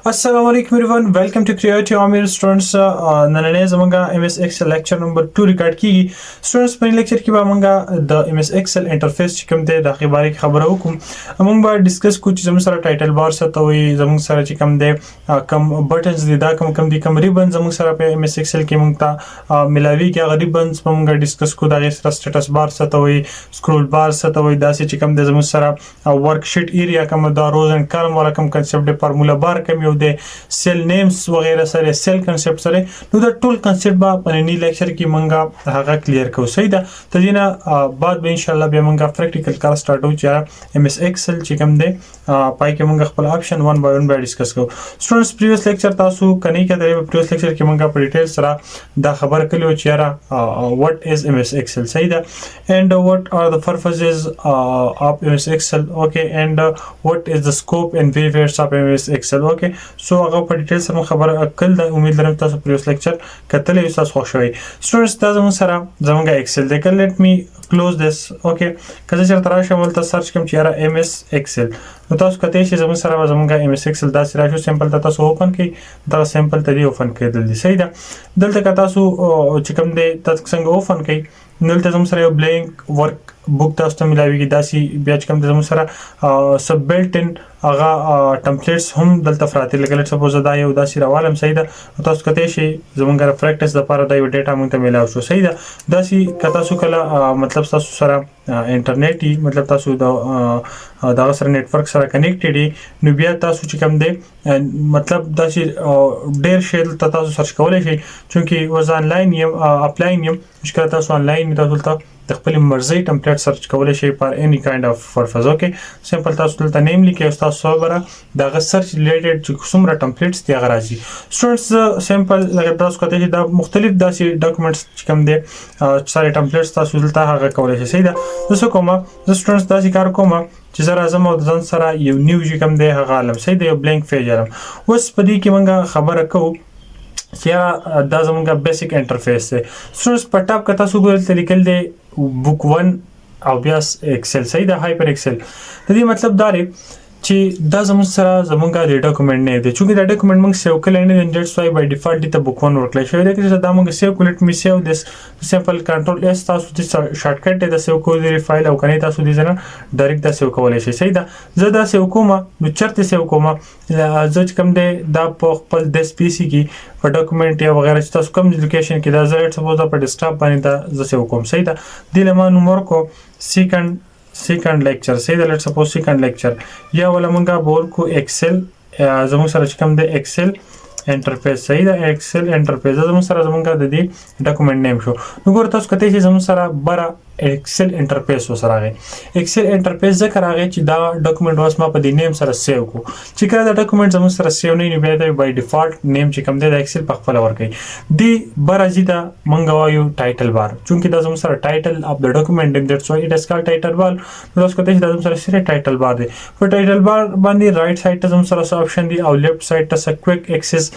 السلام علیکم everyone, welcome to Creative Amir. Students, نننې زمونږه MS Excel lecture number 2 record کیږي. سټوډنټس، په لیکچر کې به مونږه د MS Excel interface چې کوم دی، د هغې باره کې خبره وکړو. مونږ به ډیسکس کوو چې زموږ سره ټایټل بار څه ته وایي، زموږ سره چې کوم دی، کوم بټنز دي، دا کوم کوم دي، کوم ریبن زموږ سره په MS Excel کې مونږ ته ملاویږي، هغه ریبنز به مونږ ډیسکس کوو. د هغې سره سټیټس بار څه ته وایي، سکرول بار څه ته وایي، داسې چې کوم دی زموږ سره ورک شیټ ایریا کوم دا، روز اینډ کالم والا کوم کنسپټ دی، فارمولا بار کوم یو دی، سیل نیمز وغیرہ سره، سیل کنسپټ سره. نو دا ټول کنسپټ به په نني لیکچر کې مونږه هغه کلیر کوو، صحیح ده؟ تر دې نه بعد به ان شاء الله بیا مونږه پریکټیکل کار سٹارټ وو چې MS Excel چې کوم دی، پای کې مونږ خپل اپشن 1 بای 1 به ډیسکس کوو. سټوډنټس، پریویس لیکچر تاسو کني کتلی؟ پریویس لیکچر کې مونږه په ډیټیل سره دا خبر کړو چې یاره، what is MS Excel، صحیح ده؟ And what are the purposes of MS Excel, okay, and what is the scope and benefits of MS Excel, okay? So هغه په ډیټیل سره خبره کړل ده. امید لرم تاسو پریویس لیکچر کتلی او تاسو خوښ شوي. سټوډنټس، دا زموږ سره زموږ ایکسل دی. Let me close this, okay? که زه چېرته راشم، ولته سرچ کوم چې یاره MS Excel، نو تاسو کتلی شئ زموږ سره به زموږ MS Excel داسې راشو. سمپل ته تاسو اوپن کړئ، دغه سمپل ته دی اوپن کېدل دي، صحیح ده؟ دلته که تاسو چې کوم دی، تاسو څنګه اوپن کړئ، نو دلته زموږ سره یو بلانک ورک بوک تاسو ته ملاویږي. داسې بیا چې کوم دی زموږ سره سب بیلټ ان هغه ټمپلیټس هم دلته پراته. لکه لیټ سپوز دا یو داسې راوالم، صحیح ده؟ تاسو کتلی شئ زموږ پریکټس لپاره دا یو ډیټا مونږ ته ملاو شو، صحیح ده؟ داسې که تاسو کله مطلب تاسو سره انټرنیټ، مطلب تاسو د دغه سره نتورک سره کنیکټډ، نو بیا تاسو چې کوم دی، مطلب داسې ډیر شی دلته تاسو سرچ کولی شئ. چونکه وز آنلاین یم، اپلاین یم، چې کله تاسو آنلاین، تاسو دلته د خپل مرضی ټمپلیټ سرچ کولی شئ for any kind of purpose, okay? Simple تاسو دلته نیم لیکئ او تاسو خبره دغه سرچ ریلیټډ چې څومره ټمپلیټس دي، هغه راځي. سټوډنټس، سمپل لکه تاسو کته چې دا مختلف داسې ډاکومېنټس چې کوم دي، ساري ټمپلیټس تاسو دلته هغه کولی شئ، صحیح ده؟ زه څه کوم؟ زه سټوډنټس داسې کار کوم چې زه راځم او د ځان سره یو نیو چې کوم دی هغه عالم، صحیح ده؟ یو بلانک پیج عالم. اوس په دې کې مونږه خبره کوو چې دا زمونږ بیسیک انټرفیس دی. سټوډنټس، په ټاپ کې تاسو ګورئ، دلته لیکل دی بوک 1 او بیا ایکسل، صحیح ده؟ هایپر ایکسل. د دې مطلب دا دی چې دا زموږ سره زمونږ د ډاکومېنټ نه دی. چونکه دا ډاکومېنټ موږ سیو کړی نه دی، that's why by default دې ته بوک 1 ورکړل شوی دی. چې دا موږ سیو کړو، let me save this. Simple control S تاسو د شارټکټ دی د سیو کولو فایل، او کنه تاسو دې نه ډایرکټ دا سیو کولای شئ، صحیح ده؟ زه دا سیو کوم، نو چرته سیو کوم؟ زه چې کوم دی دا په خپل دیس پی سی کې په ډاکومېنټ یا وغیرہ چې تاسو کوم لوکیشن کې دا، زه سپوز په ډیسکټاپ باندې دا زه سیو کوم، صحیح ده؟ دې لمه نوم ورکو سیکنډ لیکچر، صحیح ده؟ Let suppose second lecture یا ولا مونږه بول کو ایکسل، زموږ سره چې کوم دی ایکسل انټرفیس، صحیح ده؟ ایکسل انټرفیس زموږ سره زموږ د دې ډاکومېنټ نیم شو. نو ګور تاسو کته چې زموږ سره بره ایکسل انټرفیس وسره راغی. ایکسل انټرفیس ځکه راغی چې دا ډاکومېنټ اوس ما په دې نیم سره سیو کو. چې کله دا ډاکومېنټ زموږ سره سیو نه، نو بیا د بای ډیفالت نیم چې کوم دی د ایکسل په خپل ورکوي. دی بره ځي دا مونږ وایو ټایټل بار، چونکه دا زموږ سره ټایټل اف د ډاکومېنټ، that's why it is called title bar. نو تاسو کته چې دا زموږ سره سره ټایټل بار دی. په ټایټل بار باندې رائټ سایډ ته زموږ سره څه اپشن دی او لیفت سایډ ته څه کویک اکسس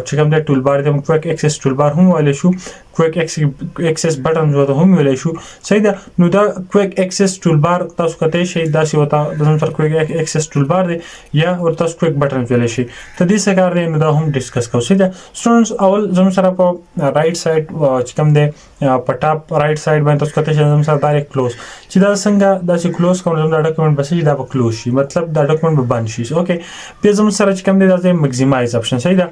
چې کوم دی ټول بار دی. موږ کویک اکسس ټول بار هم ویلی شو، کویک اکسس بټن ورته هم ویلی شو، صحیح ده؟ نو دا کویک اکسس ټول بار تاسو کتلی شئ، داسې ورته د زموږ سره کویک اکسس ټول بار دی یا ورته تاسو کویک بټن ویلی شئ. ته دې څه کار دی؟ نو دا هم ډیسکس کوو، صحیح ده؟ سټوډنټس، اول زموږ سره په رائټ سایډ چې کوم دی، په ټاپ رائټ سایډ باندې تاسو کتلی شئ زموږ سره دا کلوز، چې دا څنګه داسې کلوز کوم، زموږ دا ډاکومېنټ به څه شي؟ دا به کلوز شي، مطلب دا ډاکومېنټ به بند شي، اوکې؟ بیا زموږ سره چې کوم دی دا مکسیمایز اپشن، صحیح ده؟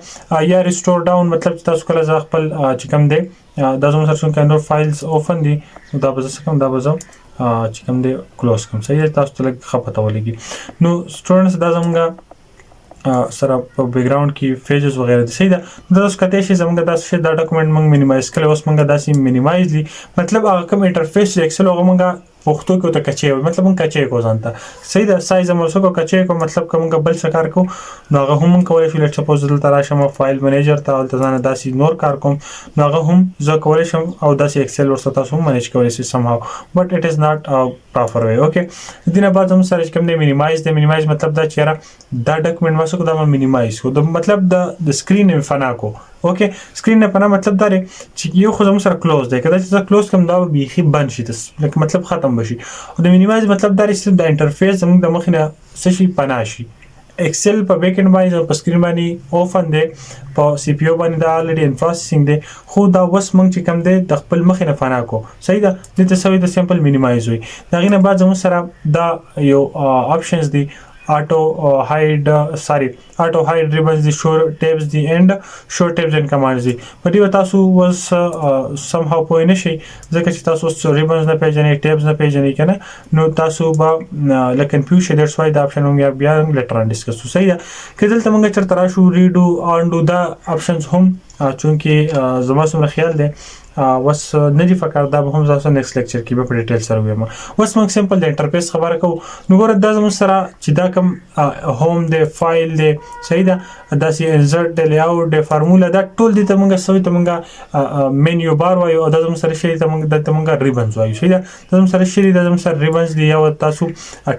یا ریسټور ډاون، مطلب چې تاسو کله زه خپل چې کوم دی، دا زموږ سره څنګه نور فایلز اوپن دي، نو دا به زه څه کوم؟ دا به زه چې کوم دی کلوز کوم، صحیح ده؟ تاسو ته لږ ښه پته ولګي. نو سټوډنټس، دا زموږ سره په بیک ګراوند کې پیجز وغیرہ دي، صحیح ده؟ نو تاسو کتلی شئ زموږ داسې شی دا ډاکومېنټ موږ مینیمایز کړی. اوس موږ داسې مینیمایز دي، مطلب هغه کوم انټرفیس چې ایکسل هغه موږ پښتو کې ورته کچې وایي، مطلب موږ کچې کو ځان ته، صحیح ده؟ سایز مو څه کو، کچې کو، مطلب که موږ بل څه کار کوو، نو هغه هم موږ کولی شو. لیټ سپوز دلته راشم فایل منیجر ته، هلته ځانه داسې نور کار کوم، نو هغه هم زه کولی شم او داسې ایکسل ورسره تاسو هم منیج کولی شئ somehow, but it is not a proper way, okay? دې نه بعد زموږ سره چې کوم دی مینیمایز دی. مینیمایز مطلب دا چې یاره دا ډاکومنټ ما څه کو، دا ما مینیمایز کو، د مطلب د سکرین مې فنا کو، اوکې؟ سکرین نه پناه مطلب دا دی چې یو خو زموږ سره کلوز دی، کله چې زه کلوز کوم، دا به بیخي بند شي، لکه مطلب ختم بشي. او د مینیمایز مطلب دا دی چې د انټرفیس زموږ د مخې نه څه شي؟ پناه شي. ایکسل په بیک اینډ باندې په سکرین باندې اوفن دی، په سی پی یو باندې دا الریډي ان پروسیسینګ دی، خو دا وس موږ چې کوم دی د خپل مخې نه فنا کو. صحیح ده، دې ته سوي د سمپل مینیمایز وي. د هغې نه بعد زموږ سره دا یو آپشنز دي، آټو هاید، ساری، آټو هاید ریبنز دي، شور ټیبز دي اند شور ټیبز اند کمانډز دي. په دې تاسو اوس سم هاو پوه نه شئ، ځکه چې تاسو اوس ریبنز نه پیژنئ، ټیبز نه پیژنئ کنه، نو تاسو به لکه کنفیوز شئ. دیټس وای دا آپشن موږ بیا لیټر ان ډیسکس. صحیح ده، که دلته موږ چرته راشو ریډو آنډو دا آپشنز هم، چونکه زما څومره خیال دی وس نه دی فکر، دا به هم تاسو نیکسټ لیکچر کې به په ډیټیل سره وایم. اوس موږ سمپل د انټرفیس خبره کوو. نو ګوره، دا زموږ سره چې دا کوم هوم دی، فایل دی، صحیح ده، داسې انسرټ دی، لی آوټ دی، فارمولا، دا ټول دي ته موږ سوي ته موږ مینیو بار وایو، او دا زموږ سره شی ته موږ د ته موږ ریبنز وایو. صحیح ده، دا زموږ سره شی، دا زموږ سره ریبنز دی یا تاسو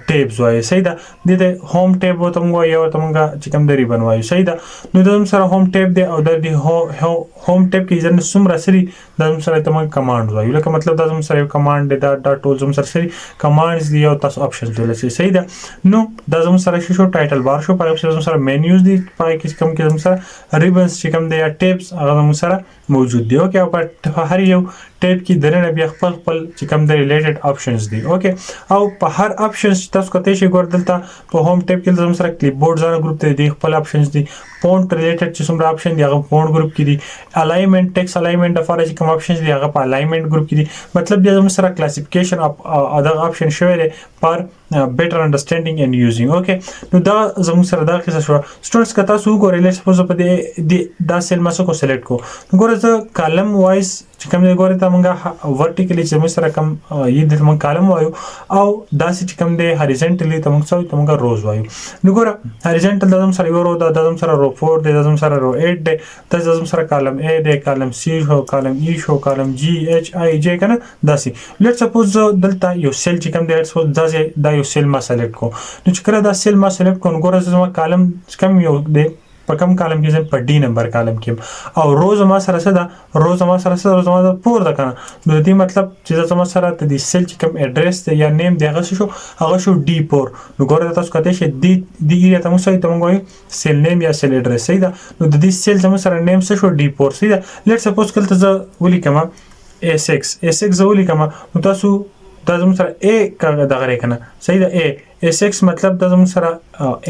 ټیبز وایو. صحیح ده، دې ته هوم ټیب ته موږ وایو، ته موږ چې کوم د ریبن وایو. صحیح ده، نو دا زموږ سره هوم ټیب دی، او د دې هوم ټیب کې ځنه څومره سری دا زموږ سره ته موږ کمانډ وایو. لکه مطلب دا زموږ سره یو کمانډ دی، دا ټول زموږ سره سری کمانډز دی او تاسو آپشنز دی لسی. صحیح ده، نو دا زموږ سره شو ټایټل بار شو، په زموږ سره مینیوز دی، پای کې کوم کې زموږ سره ریبنز چې کوم دی یا ټیبس هغه زموږ سره موجود دی. اوکې، او په هر یو ټیب کې دننه بیا خپل خپل چې کوم د ریلیټډ آپشنز دی. اوکې، او په هر آپشنز چې تاسو کتلی شئ، ګور دلته په هوم ټیب کې زموږ سره کلیپ بورډ ځانه ګروپ دی، دی خپل آپشنز دي، فونټ ریلیټډ چې څومره آپشن دی هغه فونټ ګروپ کې دي، الاینمنت، ټیکس الاینمنت لپاره چې کوم آپشنز دي هغه په الاینمنت ګروپ کې دي. مطلب بیا زموږ سره کلاسیفیکیشن دغه آپشن شوی دی پر بیټر انډرستانډینګ اینډ یوزینګ. اوکې، نو دا زموږ سره دا قصه شوه. سټوډنټس، که تاسو وګورئ، لیټ سپوز په دې دا سیل ما څه کو سلیکټ کو، ګوره زه کالم وایز چې کوم دی ګوره ته موږ ورټیکلی چې موږ سره کوم یې د موږ کالم وایو، او داسې چې کوم دی هاریزنټلی ته موږ څه ته موږ روز وایو. نو ګوره، هاریزنټل د زموږ سره یو رو ده، د زموږ سره رو 4 دی، د زموږ سره رو 8 دی، د زموږ سره کالم ای دی، کالم سی شو، کالم ای شو، کالم جی ایچ آی جی کنه. داسې لیټ سپوز دلته یو سیل چې کوم دی، لیټ سپوز داسې دا یو سیل ما سلیکټ کو، نو چې کله دا سیل ما سلیکټ کو، نو ګوره زما کالم کم یو دی، په کم کالم کې زم؟ په ډي نمبر کالم کې، او روز ما سره څه ده؟ روز ما سره څه؟ روز ما پور ده کنه. نو د دې مطلب چې زما سره د دې سیل چې کوم اډرس دی یا نیم دی هغه شو، هغه شو ډي 4. نو ګوره تاسو کته شئ دی دی ایریا ته موږ ته موږ وایو سیل نیم یا سیل اډرس. صحیح ده، نو د دې سیل زموږ سره نیم څه شو؟ ډي 4. صحیح ده، لیټ سپوز کله زه ولیکم ا 6، ا 6 زه ولیکم، نو تاسو دا زموږ سره ا دغه لري کنه. صحیح ده، ا ا 6 مطلب دا زموږ سره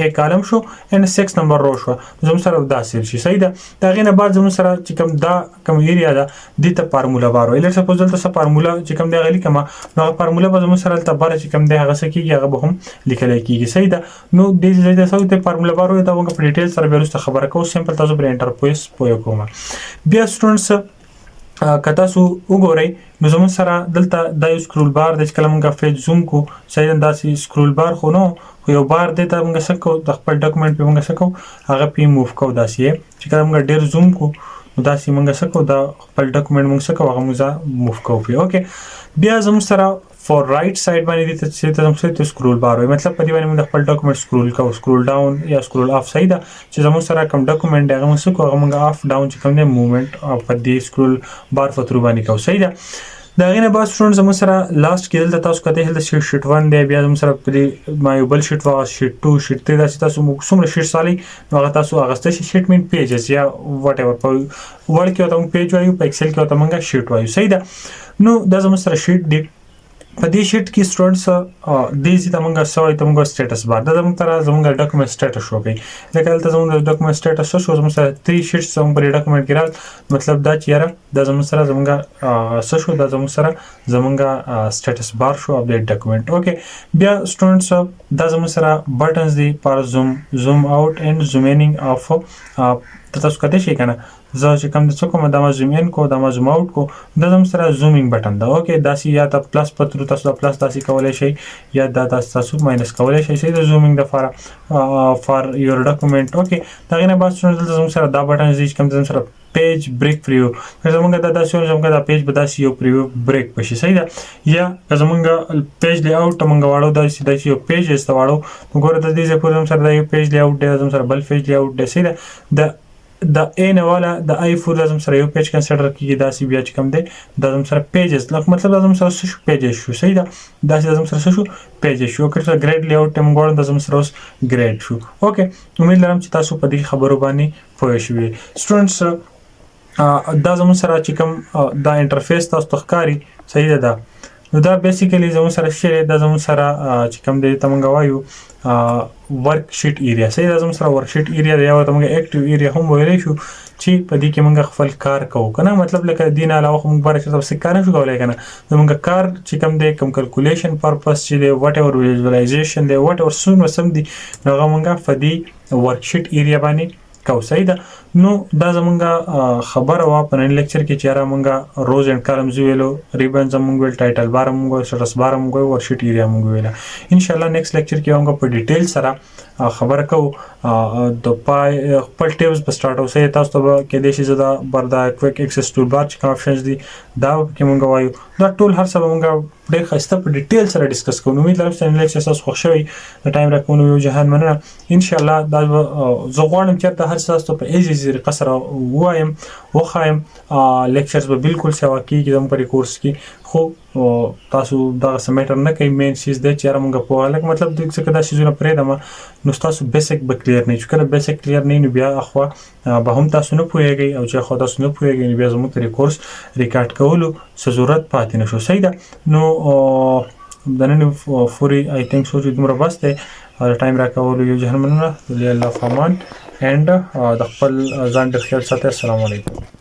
ا کالم شو ان 6 نمبر رو شو، زموږ سره دا سیل شي. صحیح ده، دا غینه بعد زموږ سره چې کوم دا کوم ایریا ده د ته فارمولا بار وي. لیټ سپوز دلته څه فارمولا چې کوم دی غلی کما، نو هغه فارمولا به زموږ سره دلته بار چې کوم دی هغه څه کیږي، هغه به هم لیکل کیږي. صحیح ده، نو دې ځای ته څه ته فارمولا بار وي، دا موږ په ډیټیل سره بیا وروسته خبره کوو. سمپل تاسو پر انټرفیس پوه کوم. بیا سټوډنټس، که تاسو وګورئ نو زموږ سره دلته دا یو سکرول بار دی چې کله موږ فیج زوم کو، صحیح ده، داسې سکرول بار خو نو خو یو بار دی ته موږ څه کوو، د خپل ډاکومنټ په موږ څه کوو، هغه پې موو کوو. داسې چې کله موږ ډېر زوم کو، نو داسې موږ څه کوو، دا خپل ډاکومنټ موږ څه کوو، هغه موږ موو کوو پې. اوکې، بیا زموږ سره فور رائټ سایډ باندې دي ته چې ته زموږ سره سکرول بار وي، مطلب په دې باندې موږ خپل ډاکومنټ سکرول کوو، سکرول ډاون یا سکرول اف. صحیح ده، چې زموږ سره کوم ډاکومنټ دی هغه موږ څه کوو، هغه موږ اف ډاون چې کوم دی موومنټ په دې سکرول بار په ترو باندې کوو. صحیح ده، د هغې نه بعد سټوډنټ زموږ سره لاست کې دلته تاسو کتلی دلته شیټ 1 دی، بیا زموږ سره په دې ما یو بل شیټ واغست، شیټ 2، شیټ 3، داسې تاسو څومره شیټس الئ نو هغه تاسو اغستی شئ. شیټ مین پیجز یا واټ ایور، په ورډ کې ورته موږ پیج وایو، په ایکسل کې ورته موږ شیټ وایو. صحیح ده، نو دا زموږ سره شیټ دی. په دې شیټ کې سټوډنټس دې ځای ته موږ څه وایو؟ ته موږ سټیټس بار. دا زموږ سره زموږ ډاکومنټ سټیټس شو کوي. لکه دلته زموږ ډاکومنټ سټیټس شو، زموږ سره 3 شیټس زموږ په ډاکومنټ کې راغل، مطلب دا چې یاره دا زموږ سره زموږ څه شو، دا زموږ سره زموږ سټیټس بار شو، اپډیټ ډاکومنټ. اوکې، بیا سټوډنټس دا زموږ سره بټنز دي پر زوم، زوم آوټ اینډ زومینګ اف. ته تاسو کتلی شئ که نه، زه چې کوم د څه کوم، دا ما زوم ان کو، دا ما زوم آوټ کو، دا زموږ سره زومینګ بټن ده. اوکې، داسې یا ته پلس په ترو تاسو دا پلس داسې کولی شئ یا دا تاسو ماینس کولی شئ، صحیح ده، زومینګ دپاره فار یور ډاکومنټ. اوکې، د هغې نه بعد دلته زموږ سره دا بټن دی چې کوم زموږ سره پیج بریک پریویو، که زموږ دا داسې وو، زموږ دا پیج به داسې یو پریویو بریک به شي. صحیح ده، یا که زموږ پیج لی آوټ ته موږ واړو، داسې یو پیج ته واړو، نو ګوره د دې ځای پورې زموږ سره دا یو پیج لی آوټ دی، زموږ سره بل پیج لی آوټ دی. صحیح ده، د د ا نه والا د آی 4 لازم سره یو پیج کنسیډر کیږي. داسې بیا چې کوم دی دا زم سره پیجز، لکه مطلب دا زم سره څه شو؟ پیجز شو، صحیح ده. داسې زم سره څه شو؟ پیجز شو. که ګریډ لی اوټ هم غواړم، دا زم سره اوس ګریډ شو. اوکې، امید لرم چې تاسو په دې خبرو باندې پوه شوي سټوډنټس. دا زموږ سره چې کوم دا انټرفیس تاسو ته ښکاري، صحیح ده، دا نو دا بیسیکلی زموږ سره شی دا زموږ سره چې کوم دی ته موږ وایو ورک شیټ ایریا، صحیح ده. زموږ سره ورک شیټ ایریا دی، او ته موږ اکټیو ایریا هم ویلی شو چې په دې کې موږ خپل کار کوو کنه. مطلب لکه دین علاوه خو موږ بار چې څه کار نشو کولای کنه. زموږ کار چې کوم دی، کوم کلکولیشن پرپس چې دی، وات ایور ویژوالایزیشن دی، وات ایور څومره سم دی، نو هغه موږ په دې ورک شیټ ایریا باندې کو، صحیح ده. نو دا زمونږ خبره وه په نن لیکچر کې چې یاره مونږ روز اینډ کالمز ویلو، ریبنز مونږ ویل، ټایټل بار مونږ ویل، سټس بار مونږ ویل، ورکشیټ ایریا مونږ ویله. ان شاء الله نیکسټ لیکچر کې مونږ په ډیټیل سره خبره کوو. د پای خپل ټیبز په سٹارټ اوسئ. تاسو ته به کېدای شي زه دا بر دا کویک اکسس ټول بار چې کوم آپشنز دي دا پکې مونږ وایو. دا ټول هر څه به مونږ ډېر ښایسته په ډیټیل سره ډیسکس کوو. امید لرم چې نن لیکچر تاسو خوښ شوی. د ټایم راکولو یو جهان مننه. ان شاء الله دا زه غواړم چې هر څه تاسو په ایزي طریقه سره ووایم، وښایم. لیکچرز به بالکل سوا کیږي زموږ په کورس کې، خو تاسو دغه څه میټر نه کوي. مین چیز دی چې یاره مونږ پوهه لکه مطلب د څه که دا څیزونه پرېږدم نو ستاسو بیسیک به کلیر نه، چې کله بیسیک کلیر نه نو بیا اخوا به هم تاسو نه پوهېږئ، او چې اخوا تاسو نه پوهېږئ نو بیا زموږ ترې کورس ریکارډ کولو څه ضرورت پاتې نه شو، صحیح ده. نو د نن فوري آی تھنک سو چې دومره بس دی. ټایم راکولو یو جهان مننه. الله فامان اینډ د خپل ځان ډېر خیال ساتئ. السلام علیکم.